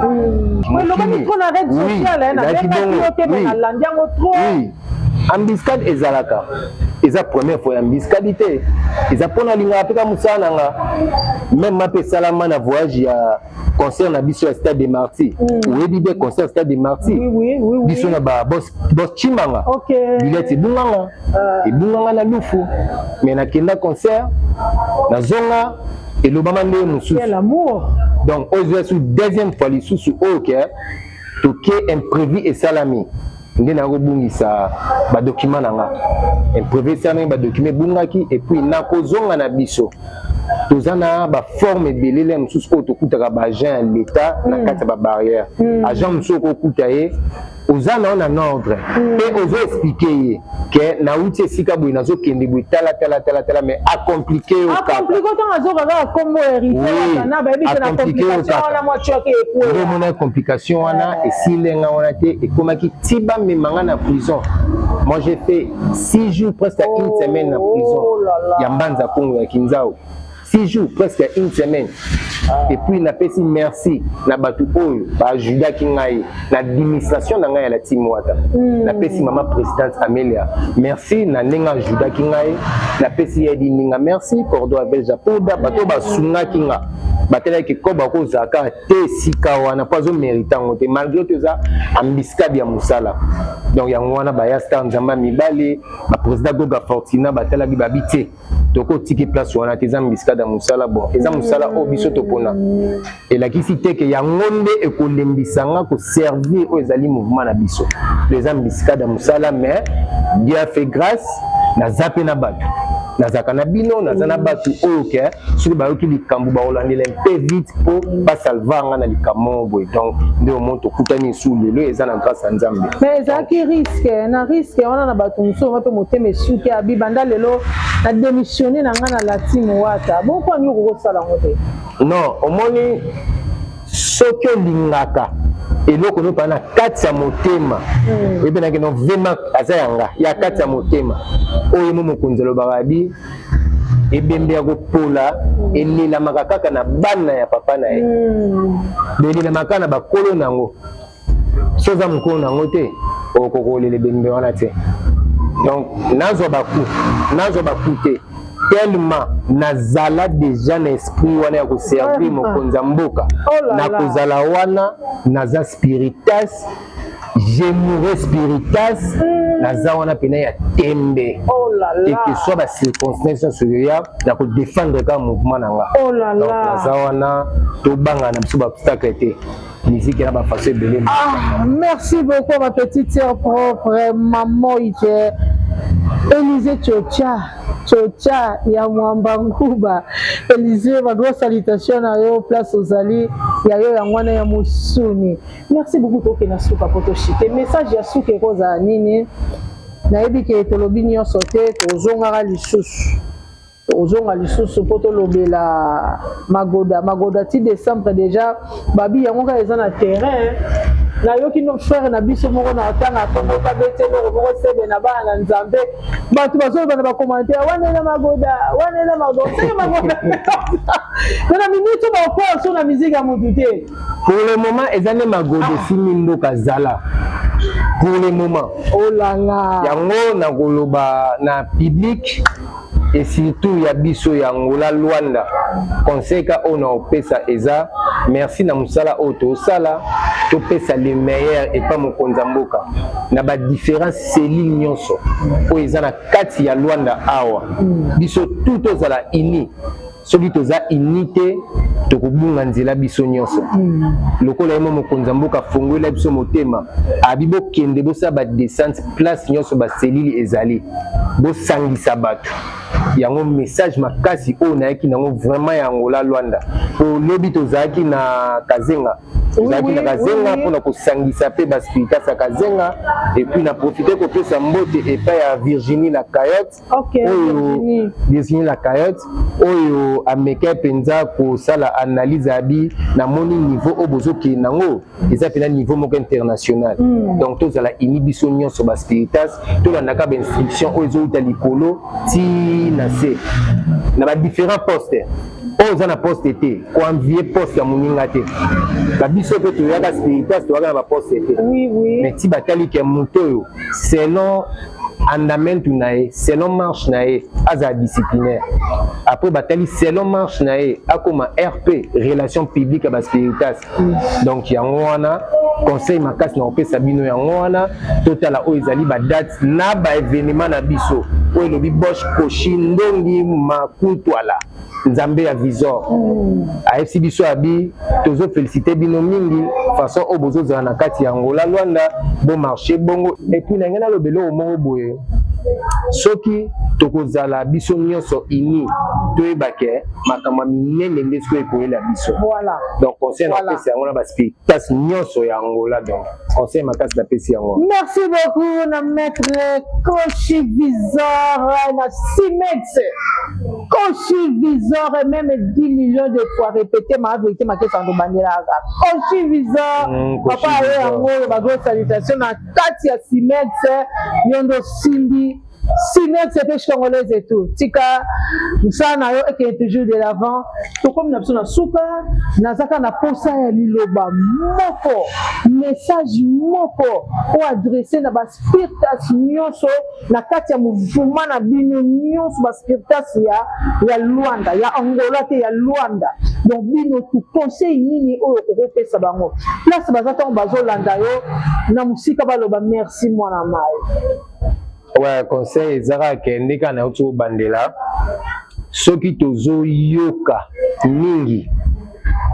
Elobaki trop na rede sociale, nabengaki yo te, me nalandi yango trop. Oui, embuscade ezalaka. Eza première fois ya embuscade te, eza mpo nalingaka mpe ka mosala na nga. Même mpe esalama na voyage ya concert na biso ya Stade de Martyr. Oyebi be concert Stade de Martyr? Oui. Biso na ba boss, boss Chimanga. Billet ebunganga, ebunganga na lufu, mais nakenda concert, nazonga, elobama nde mosusu. Quel amour! Donc oyo eza su deuxième fois lisusu oyo ke toke, imprévu esalami nde nakobungisa badocument na nga. Imprévu esalami, badocument ebungaki. Et puis nakozonga na biso, toza na baforme ebelele mosusu oyo tokutaka baagent ya l'État na kati ya babarrière. Agent mosusu okokuta ye, oza na yo na ordre mpe ozo expliquer ye ke nauti esika boye, nazokende boye, tala tala tala tala, mais acompliquer yo kaka. Acompliquer ntango azoka kaka kombo Héritier na bayebi ke na complication wana mwa tioke. Ekweya. Omona complication wana esilenga wana te, ekomaki ti bamemanga na prison. Moi, j'ai fait 6 jours, presque une semaine na prison ya Mbanza Kongo ya Kinzau, 6 jours, presque une semaine. Et puis napesi merci na bato oyo baajudaki ngai na administration na ngai ya la team Wata. Napesi mama présidente Amelia merci na ndenge ajudaki ngai. Napesi ye Dininga merci, Cordo Abel Japoda, bato oyo basungaki nga, batelaki ko bakozalaka te esika wana mpo azomérite yango te, malgré to eza embuscade ya mosala. Donc yango wana baya star Nzambe ya mibale, baprésident Goga Fortina, batalaki babi te, tokotiki place wana te, eza embuscade ya mosala. Bon, eza mosala oyo biso topona, elakisi te ke yango nde ekolembisa nga koservir oyo ezali mouvement na biso. Eza embuscade ya mosala, mais Dieu a fait grâce, naza mpe na bato, nazalaka na bino, naza na bato oyo ke soki bayoki likambo, bakolandela mpe vite mpo basalva nga na likambo boye. Donc nde omoni tokutani esu lelo, eza na grâce ya Nzambe. Mais ezalaki risque na risque wana na bato mosusu ma mpe motema esuki, abi banda lelo na démissionne na nga na la team Wata. Bonko ani okokosala yango te? Non, omoni, soki olingaka eloko noyo na kati ya motema, oyebi no vraiment aza yanga ya kati ya motema. Oyo mo mokonzi alobaka bi ebembe ya kopola elelamaka kaka na bana ya papa na ye, elelamaka kaka na bakolo nango. So oza mokolo nango te, okoka kolela ebembe wana te. Donc nazwa baku, nazwa baku te, tellement nazala déjà na esprit wana ya koservir mokonzi ya mboka. Nakozala wana, naza spiritas, je mourrai spiritas. Naza wana pena ya tembe et que soit bacirconstance nyonso yoya, na kodéfendre kaka mouvement na nga. Donc naza wana, tobanga na biso baobstacle te, musique na bafaçon ebele. Ah, merci beaucoup, ma petite sœur propre, maman Ike Élysée Tchocha Tchocha ya Mwamba Nguba Élysée. Bagrosse salutation na yo place ozali ya yo, yango wana ya mosuni. Merci beaucoup. Tokende na suka po toshite message ya suka ekozala nini? Nayebi ke tolobi nyonso te, tozongaka lisusu, tozonga lisusu mpo tolobela magoda magoda ti décembre. Déjà babi yango kaka eza na terrain. Nayoki no frère na biso moko na otanga kombo babeti eloko moko sebe na bana na Nzambe. Bato bazoloba na bacommentaire wana eza magoda, wana eza magoda, seke magoda me na minute bakoya so na musique ya motu te. Pour le moment eza nde magoda esimi mboka zala pour le moment. Olala. Yango nakoloba na public et surtout ya biso ya Angola Lwanda, conseil ka oyo na opesa eza merci na mosala oyo tosala, topesa le meilleur epa mokonzi ya mboka na badifférence cellule nyonso oyo eza na kati ya Lwanda awa. Biso tout tozala uni. Soki toza uni te, tokobunga nzela biso nyonso. Lokola ye mo mokonzi ya mboka afongolela biso motema, abi bokende bosala badescente place nyonso baselile ezali, bosangisa bato. Yango message makasi oyo nayaki nango vraiment ya Angola Lwanda, po lobi tozalaki na Kazenga, tozalaki na Kazenga mpona kosangisa mpe baspiritas ya Kazenga. Et puis na profite kopesa mbote epai ya Virginie la Cayotte, oyo Virginie la Cayotte oyo ameka mpenza kosala analyse, abi namoni niveau oyo bozokende nango eza mpena niveau moko international. Donc tozala uni biso nyonso baspiritas, tolandaka bainstruction oyo ezowuta likolo ti na se na badifférent poste. Oyo oza na poste te, koenvier poste ya moninga te. Babiso mpe toyaka spiritas, toyaka na baposte te, mais ti batali ke moto oyo selon Andamento na ye, selon marche na ye, azala disciplinaire. Après batali selon marche na ye, akoma RP, relation publique ya ba spiritas. Donc yango wana conseil makasi na kopesa bino yango wana, totala oyo ezali ba date na ba événement na biso oyo elobi Bosch Koshi Ndongi Makuntwala, Nzambe ya Visor ayebisi biso, abi tozo féliciter bino mingi façon oyo bozozala na kati ya Angola Luanda, bomarche bongo. Et puis na ngai naloba eloko moko boye: soki tokozala biso nyonso uni, toyeba ke makambo ya minene nde soki ekoyela biso. Donc conseil napesi yango na baspiritas nyonso ya Angola, donc conseil makasi napesi yango. Merci beaucoup na maître Koshi Visor na Simex. Koshi Visor, même 10 millions de fois répété, ma vérité makesa ndo bandelaka. Koshi Visor, papa aye yango oyo bazo salutation na kati ya Simex, yondo simbi Simex pêche congolaise et tout. Tika mosala na yo ekende toujours de l'avant. Tokomi na biso na suka, nazaka na posa ya liloba moko, message moko oyo adresse na baspiritas nyonso na kati ya mouvement na bino nyonso, baspiritas ya Luanda, ya Angola te, ya Luanda. Donc bino tu, conseil nini oyo okokopesa bango place baza ntango bazolanda yo na mosika, baloba merci mwana mai? Ouais, conseil eza kaka ke nde kaka nauti kobandela: soki tozoyoka mingi,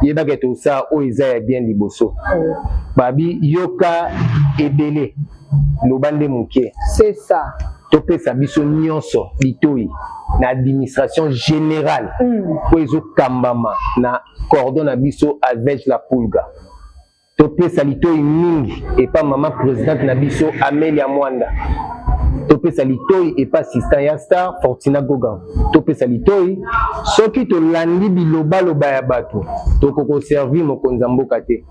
yebaka tosala oyo eza ya bien liboso. Babi yoka ebele, loba nde moke. C'est ça. Topesa biso nyonso litoi na administration générale oyo ezokambama na cordon na biso avec la pulga. Topesa litoi mingi epa mama présidente na biso Amelia Mwanda, topesa litoi epa assistant ya star Fortina Gogan, topesa litoi. Soki tolandi bilobaloba ya bato, tokoki koservir mokonzi ya mboka te.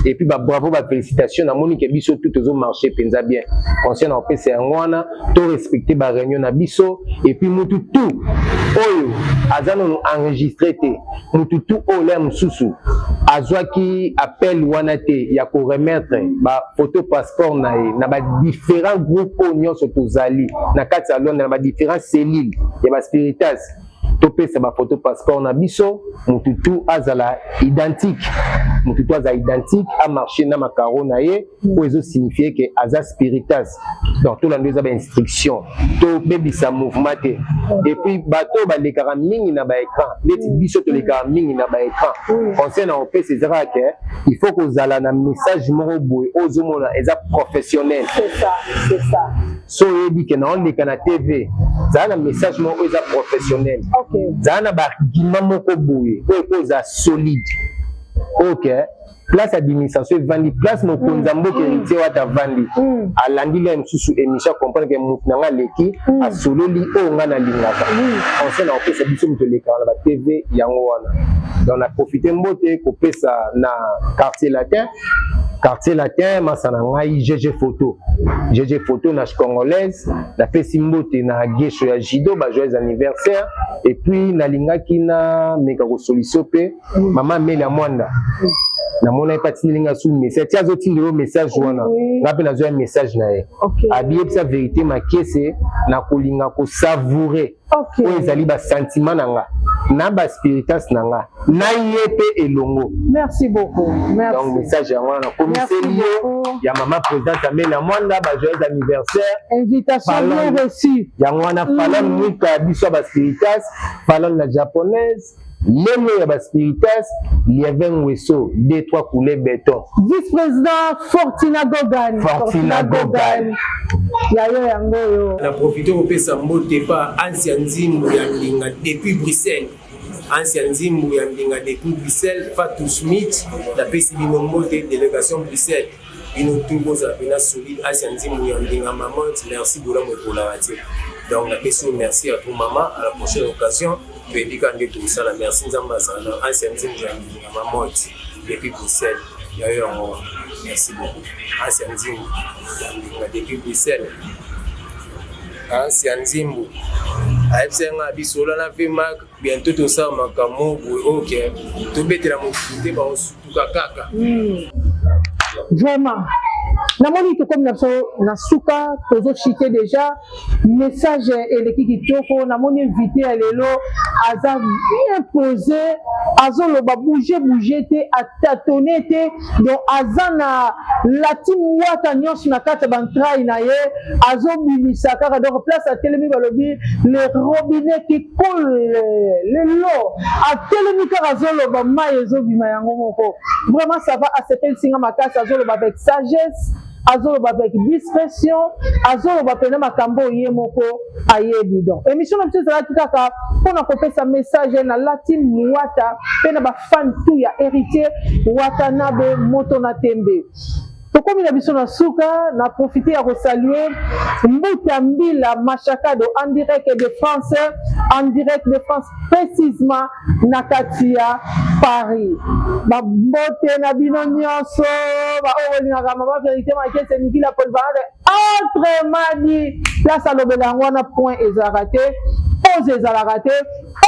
Et puis babravo, bafélicitation, namoni ke biso tu tozomarche mpenza bien. Conseil na kopesa yango wana: torespecte baréunion na biso. Et puis mutu tu oyo aza nano enregistré te, mutu tu oyo lea mosusu azwaki appel wana te ya koremettre bafoto passeport na ye na badifférent groupe oyo nyonso tozali na kati ya Londres, na badifférent cellule ya baspiritas, topesa bafoto passeport na biso. Mutu tu azala identique, mutu tu azala identique, amarche na makaro na ye oyo ezosignifie ke aza spiritas. Donc tolanda eza bainstruction, tobebisa mouvement te. Et puis bato oyo balekaka mingi na baécran, neti biso tolekaka mingi na baécran, conseil na kopesa eza kaka ke il faut kozala na message moko boye oyo ozomona eza professionnel. C'est ça, c'est ça. So oyebi ke na oleka na TV, zala na message moko oyo eza professionnel. Zala na baargument moko boye oyo ekozala solide. Ok, place administration evandi, place mokonzi ya mboka Héritier Wata avandi, alandi lia mosusu émission, comprendre ke motu na nga aleki, asololi oyo nga nalingaka. Conseil na kopesa biso moto elekaka na batv yango wana. Donc na profite mbote kopesa na Quartier Latin, Quartier Latin, masa na ngai GG Photo, GG Photo na congolaise. Napesi mbote na Gesho ya Judo, ba joyeux anniversaire. Et puis nalingaki na meka kosolution mpe mama Amelia Mwanda, namona ye mpe atindeli nga su message ti azotindela yo message wana. Nga mpe nazwa message na ye, abiyebisa vérité Makiese na kolinga kosavoure oyo ezali basentiment na nga na baspiritas na nga na ye mpe elongo. Merci beaucoup. Merci. Donc message yango wana nakomiseli yo ya mama présidente Amelia Mwanda, ba joyeux anniversaire. Invitation bien reçue. Yango wana Falon Mwika ya biso ya baspiritas, Falon na japonaise, lelo ya baspiritas, Lievin Ngweso, 2 3 coulé béton. Vice-président Fortina Gogan. Fortina Gogan. Ya yo yango oyo. Na profite kopesa mbote pa Ansia Nzimbu ya Ndinga depuis Bruxelles, Ansia Nzimbu ya Ndinga depuis Bruxelles, Fatou Smith, napesi bino mbote, délégation Bruxelles, bino tu bozala mpena solide. Asia Nzimbu ya Ndinga, mama, merci, bolamu ekolaka te. Donc napesi yo merci à tout, mama. À la prochaine occasion, toyebi kaka nde tosala. Merci, Nzambe azala na Ansia Nzimbu ya Ndinga, mamote depuis Bruxelles, ya yo yango. Merci beaucoup, Ansia Nzimbu ya Ndinga depuis Bruxelles. Ansia Nzimbu ayebisa nga biso na Vmak, bientôt tosala makambo boye. Ok, tobetela mokili te, bakosutuka kaka. Vraiment. Namoni tokomi na biso na suka, tozochite déjà. Message eleki kitoko. Namoni invité ya lelo aza bien posé, azoloba bouge bouge te, atâtonner te. Donc aza na lati mwata nyonso na kati ya baentrailles na ye, azobimisa kaka. Donc place atelemi, balobi le robinet qui coule lelo, atelemi kaka, azoloba, mai ezobima yango moko. Vraiment, ça va. Asepelisinga makasi. Azoloba avec sagesse, azoloba avec discrétion, azoloba mpena makambo oyo ye moko ayebi. Donc émission na biso ezalaki kaka mpona kopesa message na Latine Mwata mpe na bafans tout ya Héritier Watanabe, moto na tembe. Tokomi na biso na suka. Na profite ya kosaluer Mbuta Mbila Machakado en direct de France, en direct de France, précisement na kati ya Paris. Bambote na bino nyonso baoyo bolingaka Mama Vérité Makese Mikila polyvalente. Autrement dit, place alobela yango wana, point ezalaka te, pause ezalaka te.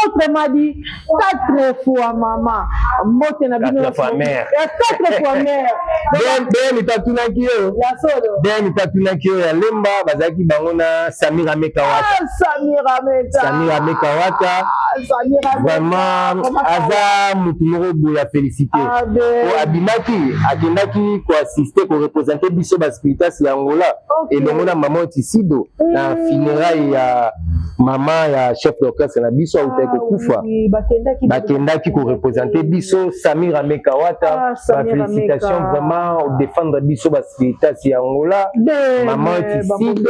Autrement dit, quatre fois mama. Mbote na bino. Quatre fois mère. Quatre fois mère. Ben tatunaki yo. Ya solo. Ben tatunaki yo ya Lemba, bazalaki bango na Samira Mekawata. Ah, Samira Meta. Samira Mekawata. Ah, Samira Meta. Vraiment, aza mutu moko boye ya félicité. Ah, ben. Po abimaki, akendaki koassister, koreprésenter biso baspiritas ya Angola elongo na mama Tisido na funéraille ya mama ya chef d'orchestre na biso autaki kokufa. Oui, bakendaki. Bakendaki koreprésenter biso, Samira Mekawata. Ah, Samira Bafélicitation. Meka. Vraiment, odéfendre biso baspiritas ya Angola. Ben, mama Tisido. Bambote.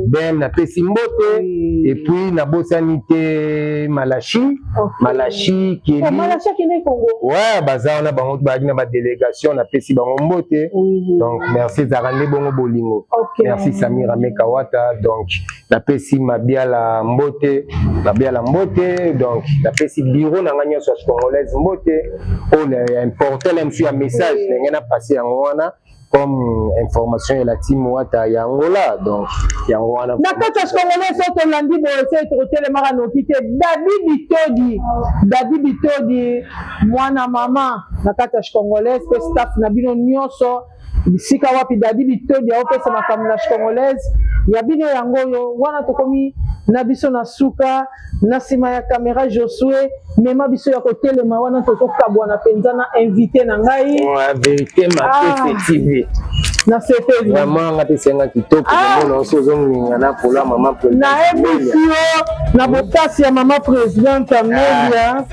Ben, napesi mbote. Oui. Et puis nabosani te Malachi. Malachi Keli. Oh, Malachi akendaki Congo. Ouais, baza wana, bango bazalaki na badélégation, napesi bango mbote. Donc merci, ezalaka nde bongo bolingo. Merci Samira Mekawata. Donc napesi Mabiala mbote, Mabiala mbote. Donc napesi bureau na ngai nyonso ya congolaise mbote. Oyo ya important na mosu ya message ndenge napasi yango wana comme information ya la team Wata ya Angola. Donc yango wana. Na kati ya congolais, so tolandi boye se tokotelemaka noki te. Dadi Bitodi, Dadi Bitodi, mwana mama na kati ya congolaise mpe staff na bino nyonso, bisika wapi Dadi Bitodi aopesa makambo na congolaise ya bino, yango oyo wana. Tokomi na biso na suka. Na nsima ya caméra, Josue, mema biso ya kotelema wana. Tozokabwana mpenza na invité na ngai. Ouais, Vérité Makese TV. Na sepeli. Vraiment, nga mpe senga kitoko. Ah. Komona oso ozoninga na pola mama présidente. Nayebisi yo, na botasi ya mama présidente Amelia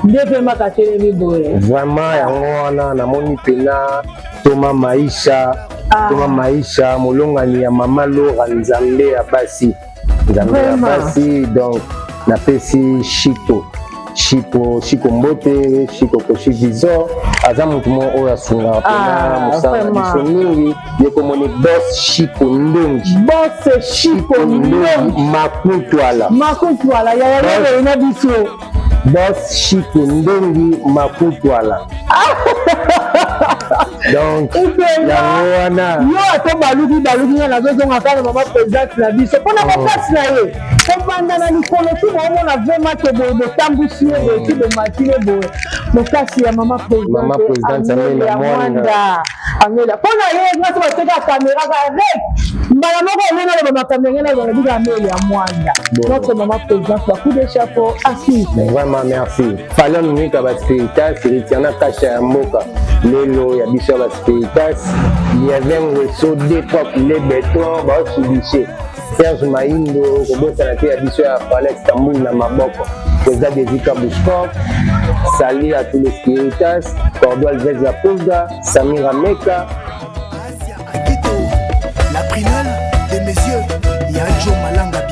nde vraiment katelemi boye. Vraiment, yango wana namoni mpena Toma Maisha. Ah. Toma Maisha, molongani ya mama Lora, nzambe ya basi, nzambe ya basi. Donc napesi Shiko, Shiko, Shiko mbote. Shiko Koshi Visor aza motu moko oyo asungaka mpena mosala na biso mingi. Ye komoni boss Shiko Ndongi. Boss Shiko Ndongi. Makutwala. Makutwala yaya yeye na biso. Boss Shiko Ndongi Makutwala, donc yango wana. Yo ata baluki baluki, nga nazozonga kaka na mama présidente na biso mpona bokasi na ye kobanda na likolo ti boomona vraiment ke boye botambusi ye boye ti bomati ye boye, bokasi ya mama. Mama présidente Amelia Amelia Mwanda. Mwanda, Amelia, mpona ye ngasi bateka caméra ka rek mbala moko olena loba makambo ndenge na balobi Amelia Mwanda. Bon. Notre maman présidente, ba coup de chapeau à suivre. Vraiment merci. Falon Mika Baspiritas, Ritiana Kasha ya mboka lelo ya biso ya Baspiritas, Liavin Weso, deux fois coulé béton baosubishe Serge Maindo, kobosana te ya biso ya Falex Tambul na maboko président Desika Bushkov. Salut à tous les spiritas, Cordo Alves la Pulga, Samira Meka. Asia Akito, la prunelle de mes yeux, Yajo Malanga.